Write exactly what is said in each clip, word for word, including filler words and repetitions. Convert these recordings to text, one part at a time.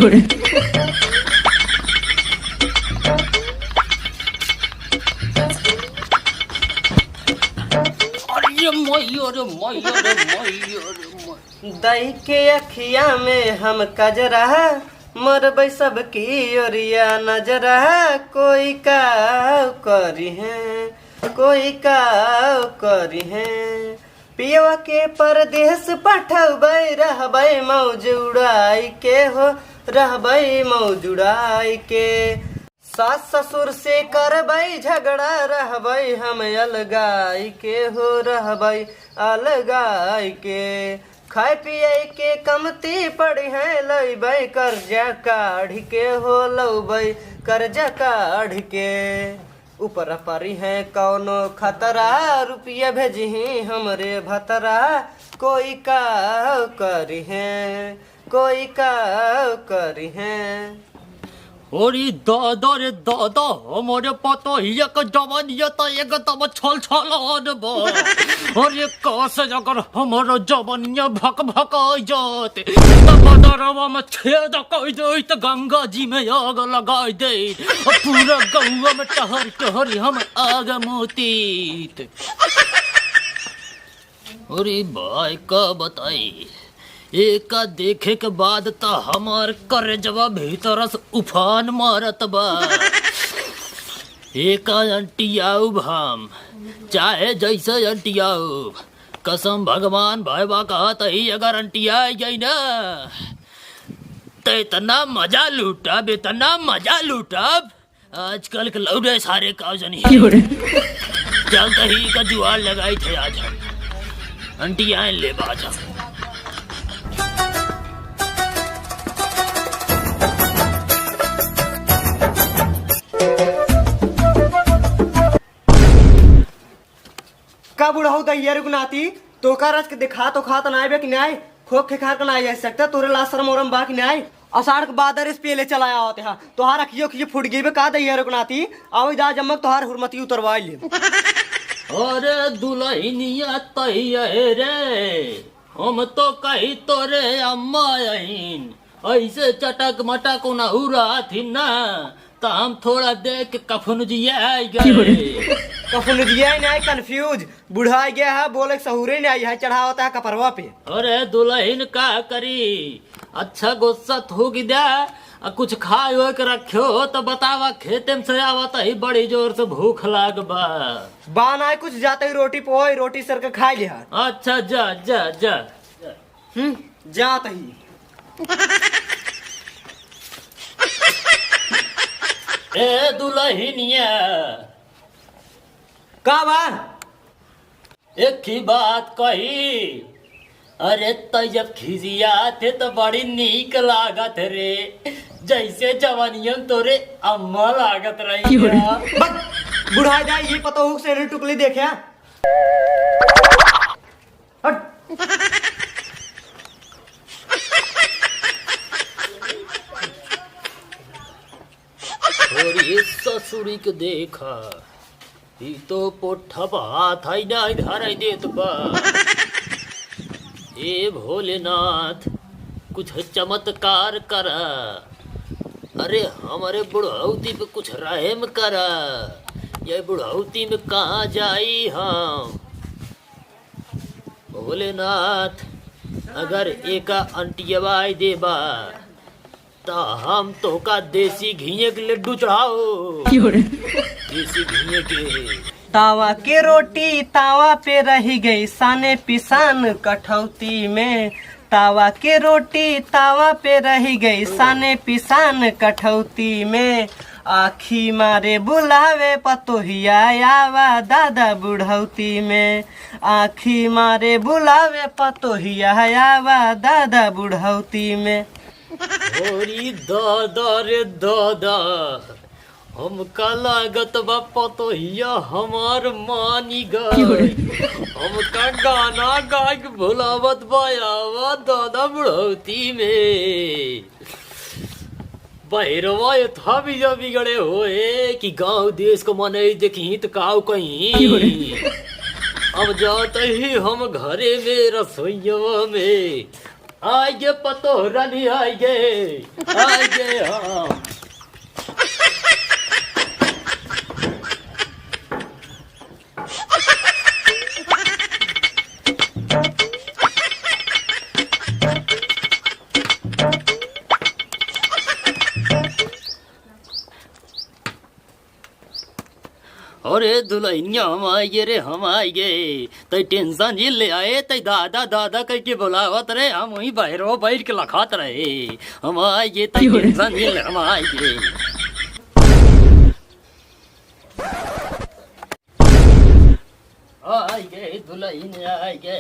अरे माई, अरे माई, अरे माई, अरे माई। दई के अखिया में हम कजरा, मरबै सबकी ओरिया नजरा, कोई का करिहें, कोई का करिहें। पियवा के परदेस पठौबै, रहबै मौज उड़ाई के हो, रहबै मौज उड़ाई के। सास ससुर से करबै झगड़ा, रहबै हम अलगाई के हो, रहबै अलगाई के। खाए पिए के कमती पड़िहें, लइबै कर्जा काढ़ के हो, लउबै कर्जा काढ़ के। ऊपर पड़िहें कौनो खतरा, रुपया भेजिहीं हमरे भतरा, कोई का करिहें, कोई का करिहें। अरे दादा रे दादा, हमरे पतोहिया क जवानिया त एकदम छल छलान बा। अरे काश अगर हमरो जवानिया भक भकाई जात, त बदरवा में छेद कई देइत, गंगा जी में आग लगाई देइत, अउर पूरा गौवा में टहर टहर हम आग मूतीत। अरे भाई, का बताई, एका देखे के बाद त हमार करेजवा भीतर से उफान मारत बा। एका अंटियाउब हम, चाहे जैसे अंटियाउब, कसम भगवान भैबा कहत ही, अगर अंटिया जाई ना, त इतना मजा लूटब, इतना मजा लूटब। आजकल के लौड़े सारे का जनी। क्यों रे? चलत ही का जुआर लगाइत है आज हम। अंटियाइन लेब आज हम। का बुढ़ऊ दहिया रुक नाती, तोका रच के देखा तो खात नाय बे कि नाय? खोक खेखार के नाय जा सकता, तोरे ला शर्म ओरम बा कि नाय? अषाढ़ के बादर इस पेले चला आवत हा, तोहार अखियो खियो फूट गई बे का दहिया रुक नाती? आवे जा जम्मक तोहार हुरमती उतरवाई ले। अरे दुलहिनिया तहिया हे रे, हम तो कही तोरे अम्मा अहिन, ऐसे चटक मटक उनहु रहथिन ना, त हम थोड़ा देख के कफनुजिया आई गए। कफनुजिया ही नहीं, confuse। बुढ़ाई गया है, बोले के सहूरे नहीं आई है, चढ़ावत है कपरवा पे। अरे दुलहिन का करी, अच्छा गुस्सा थूक द्या, आ कुछ खाए होए के रखे हो तो बतावा, खेते में से आवत ही बड़ी जोर से भूख लाग बा। बा नाय कुछ, जात ही रोटी पोई, रोटी सर के खाई लिहा। अच्छा जा, जा, जा। हम्म, जात ही। ए दुलहिनिया। का बा? एक ही बात कही, अरे त जब खिसियात है त बड़ी नीक लागत रे, जैसे जवानियन तोरे अम्मा लागत रही। क्यों रे? बक, बुढ़ा जाए ये पता हो से टुकली देखे। हट। और ये ससुरी के देखा, ई तो पोठा हाथ ही नहीं धराई देत बा। ए भोलेनाथ, कुछ चमत्कार करा। अरे, हमरे बुढ़ौती पे कुछ रहम करा। ये बुढ़ौती में कहाँ जाई हम? भोलेनाथ, अगर एका अंटियवाई देबा, त हम तोका देसी घिये के लड्डू चढ़ाओ। क्यों रे? देसी घिये के। तावा के रोटी तावा पे रही गई, साने पिसान कठौती में। तावा के रोटी तावा पे रही गई, साने पिसान कठौती में। आँखी मारे बुलावे पतोहिया, आवा दादा बुढ़ौती में। आँखी मारे बुलावे पतोहिया, आवा दादा बुढ़ौती में। अरे दादा रे दादा, हमका लागत बा पतोहिया हमार मानी गई। हमका गाना गाय के भुलावत बा, आवा दादा बुढ़ौती में। बहिरवा एथा बिया बिगड़े होए कि गाँव देश को मनई देखी त काऊ कहीं। अब जात ही हम घरे में रसोइया में आइगे पतोह रानी, आइगे, आइगे हम। अरे दुलहिनिया, हम आइगे रे, हम आइगे। तै tension जिन लेआ, तै दादा, दादा कहिके बोलावत रहे, हम वहीं बहरवा बैठ के लखात रहे। हम आइगे, तै tension जिन ले, हम आइगे। आइगे, दुलहिन आइगे।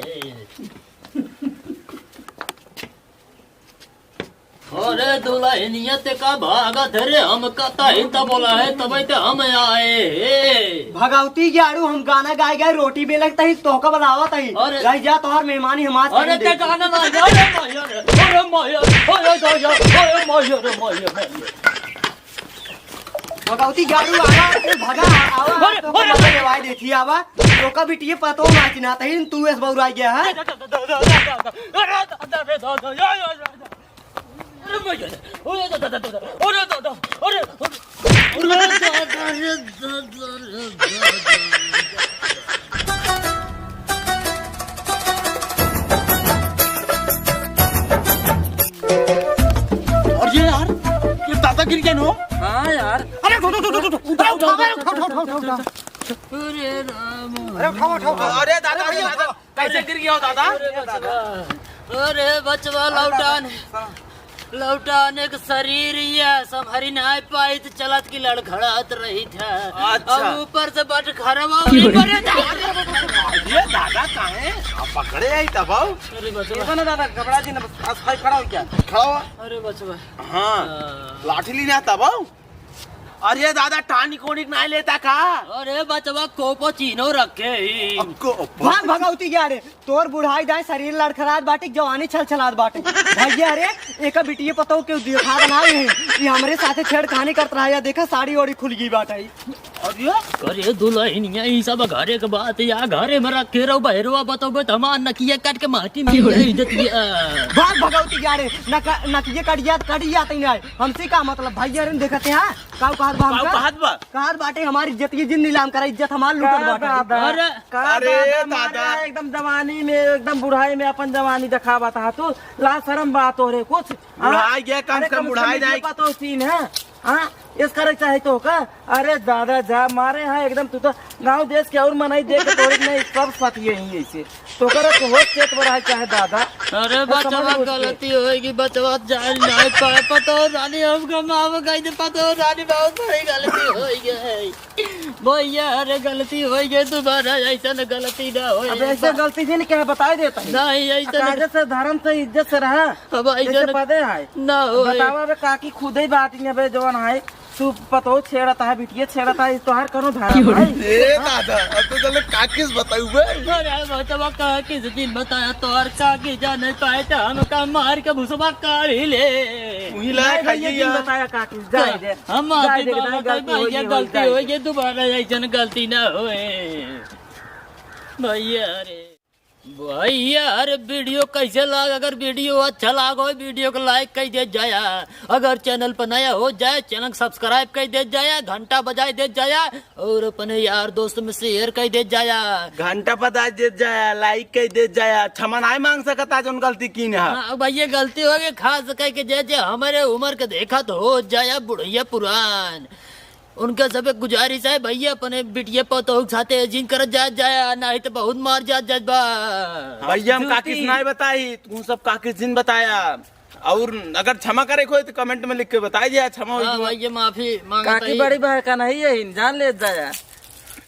अरे दुलहिनिया, ते का भागत है रे? हम कतही त बोलाए, तबही त हम आए हे। भगवती ग्यारू, हम गाना गाए गए, रोटी बेलत ही, तोहका बोलावत ही। अरे। रह जा, तोहर मेहमानी हम आज अरे कहीं ते देखे। गाना ना गा, अरे माया रे, अरे माया, अरे माया, अरे माया रे, माया, माया। भगवती ग्यारू, आवा, तू भगा, आवा, अरे, तोहका अरे। मजा देवाई देती, आवा। तोहका बिटिये पतो ना चिन्हात ही, तू एस बौराई गया है। अरे दादा, अरे दादा, अरे दादा, अरे दादा, अरे दादा, अरे दादा, अरे दादा, अरे दादा, अरे दादा, अरे दादा, अरे दादा। और ये यार, ये दादा गिर गए नो। हाँ यार। अरे उठो, उठो, उठो, उठो, उठो, उठा, उठा, उठा, उठा, उठा, उठा। अरे राम। अरे उठाओ, उठाओ, उठाओ। अरे दादा, अरे भैया, दादा, उठाओ। कैसे गिर गया हो दादा? अरे बचवा, अरे बचवा, लौटान, लौटान एक शरीर ये संभरी नाय पाई त चलत की लड़खड़ात रही था। अच्छा। अब ऊपर से बटखरवा अरे ऊपर है। ये दादा काहे? आप पकड़े आई तब आओ। अरे बचवा। देखो ना दादा, घबरा जी ना, बस, बस भाई खड़ा हो क्या? खड़ा हुआ। अरे बचवा। हाँ। हाँ। लाठी ली ना तब आओ। अरे दादा, tonic वॉनिक नाय लेता का? अरे बचवा, कोपो चीनो रखे ही। अब को-, भाग भगवती ग्यारू, तोर बुढ़ाई दाई शरीर लड़खड़ात बाटे, जवानी छलछलात बाटे। भैया रे, एक बिटिये पतोह के देखा बनाए है, ये हमरे साथे छेड़खानी करत रहा, या देखा साड़ी ओड़ी खुल गई बाटे। अरे? अरे दुलहिनिया, ई सब घरे के बात या, घरे में रखे रहो, बहरवा बतोबे त हमार नकिया काट के माटी में मिल जाई इज्जत ये। भाग भगवती ग्यारू, नक-, नकिया कट जात, कट जात ही नाय। हमसे का मतलब, भैया रे, देखते हैं, काऊ कहत बा काऊ हमका? कहत बा? कहत बाटे, हमारी इज्जत की जिन नीलाम करा, इज्जत हमार लूटत का बाटे। दादा? अरे, का अरे दादा, दादा। मारे एकदम जवानी में, एकदम बुढ़ाई में अपन जवानी देखावत हा तू। लाज शरम बा तोहरे कुछ? हाँ? बुढ़ाई गया, कम अरे से कम कम से बुढ़ाई कम जाए। पतो सीन है। हाँ? इस करे चाहे तो का? अरे दादा, जा मारे है एकदम, तू तो गाँव देश के और मनई देख के तोरे नहीं, सब साथी यही ऐसे। तो करे तो होश चेत बढ़ाए चाहे दादा। अरे तो समझ बचवा, मुश्किल। गलती होएगी बचवा, जान नहीं पाए, पतोह रानी हमका माफ कर दे, पतोह रानी बहुत बड़ी गलती होएगी। भैया, अरे गलती होएगी, दोबारा ऐसा न गलती ना होए। अब ऐसे गलती जिन क्या बताई देता है। नहीं, ऐसा न कायदे से, धर्म से, इज्जत से रहा। अब ऐसा जैसे न पदे है। ना होए। बतावा बे, काकी खुदे ही बाटी है बे, जवन है। तू पतोह छेड़त है, बिटिये छेड़त है, इस तोहार कौनो धर्म है? ए दादा, अब तो चले काकी से बताऊ बे। अरे बचवा, काकी से दिन बताया, तोहार काकी जाने पाए तो हमका मार के भुसवा काढ़ी ले। वही लायक नहीं है भैया, ये दिन यार। बताया काकी, जाए दे। हम जाए माफी दे, मांगत है गलती होई भैया, गई, गलती जाए होई दे। गई, दोबारा ऐसन गलती ना होए। भैया रे। भैया, अरे video कैसे लाग? अगर video अच्छा लागो, video को like कर दे जाया। अगर channel पर नया हो जाए, channel को subscribe कर दे जाया, घंटा बजाए दे जाया और अपने यार दोस्त में share कर दे जाया। घंटा बजाए दे जाया, like कर दे जाया। क्षमा नाय मांग सकता जौन गलती कीन है। हाँ, भैया गलती हो गई, खास करके जे जे हमारे उम्र के देखत हो जाया, बुढ़िया पुरान, उनका सबे गुजारिश है भैया, अपने बिटिया पतोह के साथे जिन करत जात जाया, नहीं तो बहुत मार जात जात बा। भैया, हम काकी से जूती। नाय बताई, तू सब काकी से जिन बताया। और अगर क्षमा करे कोई तो comment में लिख के बताई दिया, क्षमा हो हाँ गई। भैया, माफी मांगत काकी ही। बड़ी बहका नहीं है, जान ले जाया।